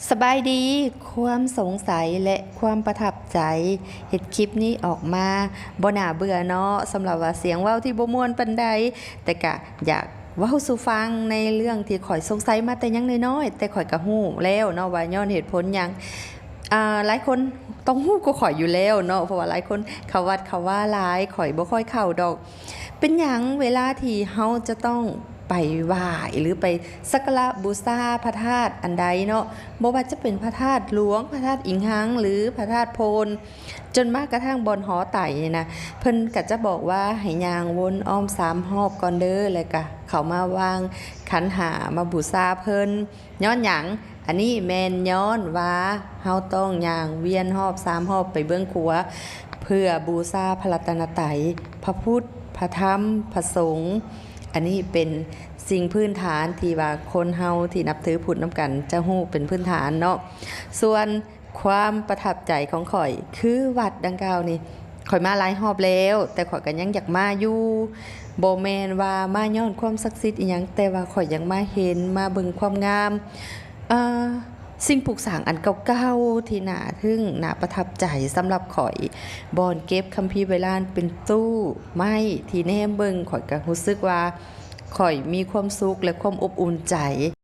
ສະບາຍດີ ຄວາມສົງໄສ ແລະ ຄວາມປະທັບໃຈ ເຮັດຄລິບນີ້ອອກມາບໍ່ໜ້າເບື່ອເນາະ ສຳລັບວ່າສຽງເວົ້າທີ່ບໍ່ມ່ວນປານໃດ ແຕ່ກະຢາກເວົ້າສູ່ຟັງໃນເລື່ອງທີ່ຂ້ອຍສົງໄສມາແຕ່ຍັງນ້ອຍໆ ແຕ່ຂ້ອຍກະຮູ້ແລ້ວເນາະວ່າຍ້ອນເຫດຜົນຫຍັງ. ອາ ຫຼາຍຄົນຕ້ອງຮູ້ກວ່າຂ້ອຍຢູ່ແລ້ວເນາະ ເພາະວ່າຫຼາຍຄົນເຂົ້າວັດເຂົ້າວາຫຼາຍ ຂ້ອຍບໍ່ຄ່ອຍເຂົ້າດອກ. ເປັນຫຍັງເວລາທີ່ເຮົາຈະຕ້ອງໄປໄຫວ້ ຫຼື ໄປສັກກາລະບູຊາພະທາດອັນໃດເນາະ ບໍ່ວ່າຈະເປັນພະທາດຫຼວງ ພະທາດອີງຮັງ ຫຼື ພະທາດໂພນ ຈົນມາກະທັ້ງບ່ອນຫໍໄຕນີ້ນະ ເພິ່ນກະຈະບອກວ່າໃຫ້ຍ່າງວົນອ້ອມສາມຮອບກ່ອນເດີ ແລ້ວກະເຂົ້າມາວາງຂັນຫ້າ ມາບູຊາເພິ່ນ. ຍ້ອນຫຍັງ? ອັນນີ້ແມ່ນຍ້ອນວ່າເຮົາຕ້ອງຍ່າງວຽນຮອບສາມຮອບໄປເບື້ອງຂວາ ເພື່ອບູຊາພະລັດຕະນະໄຕ, ພະພຸດ, ພະທຳ, ພະສົງ. ອັນນີ້ເປັນສິ່ງພື້ນຖານທີ່ວ່າຄົນເຮົາທີ່ນັບຖືພຸດນຳກັນຈະຮູ້ເປັນພື້ນຖານເນາະ. ສ່ວນຄວາມປະທັບໃຈຂອງຂ້ອຍ ຄືວັດດັ່ງກ່າວນີ້ ຂ້ອຍມາຫຼາຍຮອບແລ້ວ ແຕ່ຂ້ອຍກໍຍັງຢາກມາຢູ່. ບໍ່ແມ່ນວ່າມາຍ້ອນຄວາມສັກສິດອີ່ຫຍັງ ແຕ່ວ່າຂ້ອຍຢາກມາເຫັນ ມາເບິ່ງຄວາມງາມ ເອີ ສິ່ງປຸກສ້າງອັນເກົ່າໆ ທີ່ໜ້າທຶ່ງ ໜ້າປະທັບໃຈສຳລັບຂ້ອຍ. ບ່ອນເກັບຄຳພີໂບລານເປັນຕູ້ໄມ້ທີ່ແນມເບິ່ງ ຂ້ອຍກໍຮູ້ສຶກວ່າຂ້ອຍມີຄວາມສຸກ ແລະ ຄວາມອົບອຸ່ນໃຈ.